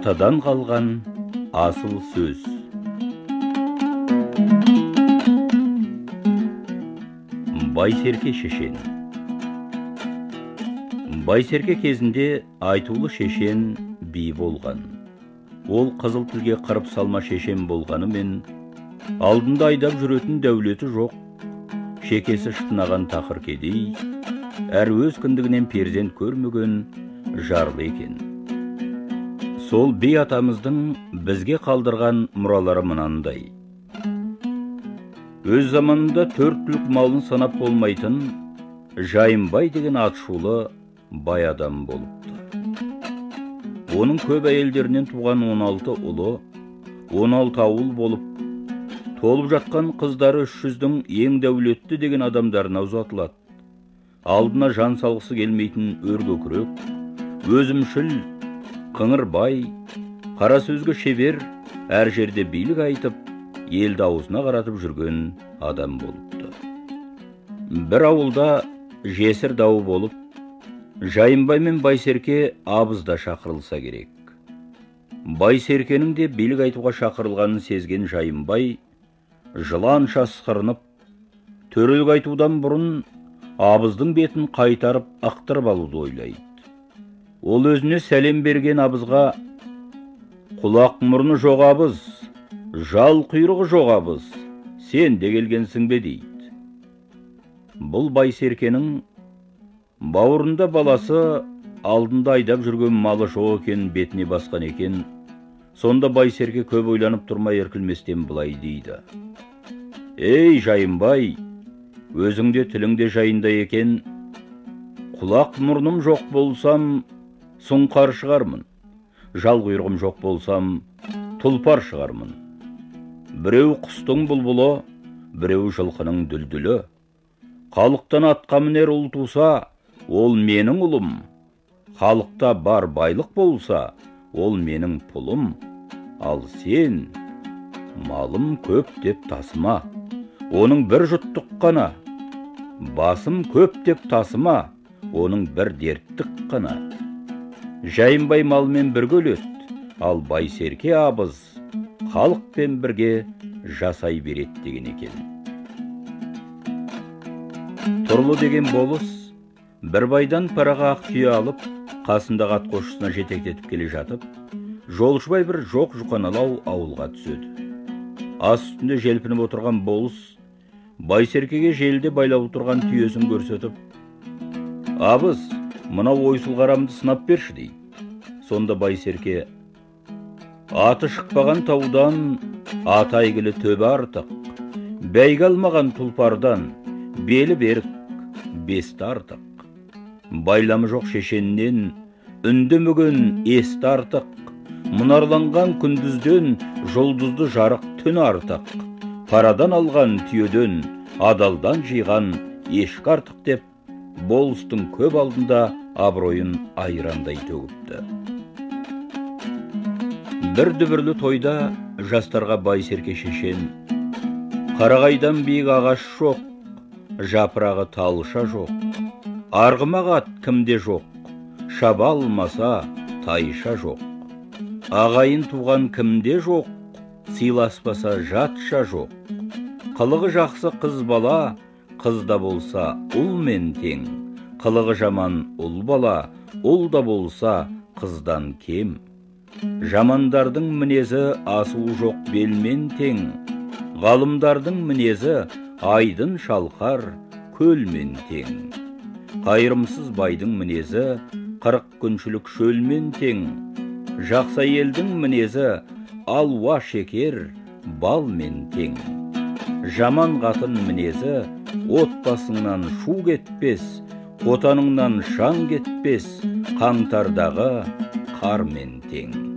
Атадан қалған асыл сөз. Байсерке шешен. Байсерке кезінде айтулы шешен би болған. Ол қызыл тілге қырып салма шешен болғанымен, алдында айдап жүретін дәулеті жоқ, шекесі шытынаған тақыр кедей, әр өз кіндігінен перзент көрмеген жарлы екен. Сол би атамыздың бізге қалдырған мұралары мынандай. Өз заманында төрт түлік малын санап болмайтын Жайымбай деген атышулы бай адам болыпты. Оның көп әйелдерінен туған 16 ұлы, 16 ауыл болып, толып жатқан қыздары 300-дің ең дәулетті деген адамдарына ұзатылады. Алдына жан салғысы келмейтін өркөкірек, өзімшіл, қыңыр бай, қара сөзге шебер, әр жерде билік айтып, елді аузына қаратып жүрген адам болыпты. Бір ауылда жесір дауы болып, Жайымбай мен Байсерке абызда шақырылса керек. Байсеркенің де билік айтуға шақырылғанын сезген Жайымбай жыланша ысқырынып, төрелік айтудан бұрын абыздың бетін қайтарып ықтырып алуды ойлайды. Ол өзіне сәлем берген абызға: «Құлақ мұрны жоқ абыз, жал құйрығы жоқ абыз, сен де келгенсің бе?» дейді. Бұл Байсеркенің бауырында баласы, алдында айдап жүрген малы жоқ екен, бетіне басқан екен. Сонда Байсерке көп ойланып тұрмай еркілместен былай дейді: «Ей, Жайымбай, өзіңде тіліңде жайында екен, құлақ мұрным жоқ болсам, сұңқар шығармын, жал құйрығым жоқ болсам, тұлпар шығармын. Біреу құстың бұлбұлы, біреу жылқының дүлдүлі. Халықтан атқа мінер ұл туса, ол менің ұлым. Халықта бар байлық болса, ол менің пұлым. Ал сен малым көп деп тасыма, оның бір жұттық қана. Басым көп деп тасыма, оның бір дерттік қана. Жайымбай малмен бірге өледі, ал Байсерке абыз халықпен бірге жасай береді» деген екен. Тұрлы деген болыс бір байдан параға ақ түйе алып, қасындағы атқосшысына жетектетіп келе жатып, жолшыбай бір жоқ жұқаналау ауылға түседі. Ас үстінде желпініп отырған болыс Байсеркеге желде байлаулы тұрған түйесін көрсетіп: «Абыз, мынау ойсыл қарамды сынап берші» дейді. Сонда Байсерке: «Аты шықпаған таудан аты әйгілі төбе артық, бәйге алмаған тұлпардан белі берік бесті артық, байламы жоқ шешеннен үндемеген есті артық, мұнарланған күндізден жұлдызды жарық түн артық, парадан алған түйеден адалдан жиған ешкі артық» деп болыстың көп алдында абыройын айрандай төгіпті. Бір дүбірлі тойда жастарға Байсерке шешен: «Қарағайдан биік ағаш жоқ, жапырағы талша жоқ, арғымақ ат кімде жоқ, шаба алмаса тайша жоқ, ағайын туған кімде жоқ, сыйласпаса жатша жоқ, қылығы жақсы қыз бала, қыз да болса ұлмен тең, қылығы жаман ұл бала, ұл да болса қыздан кем. Жамандардың мінезі асуы жоқ белмен тең, ғалымдардың мінезі айдын шалқар көлмен тең. Қайырымсыз байдың мінезі 40 күншілік шөлмен тең, жақсы әйелдің мінезі алуа шекер балмен тең. Жаман қатын мінезі отбасыңнан шу кетпес, қотаныңнан шаң кетпес, қаңтардағы қармен тең».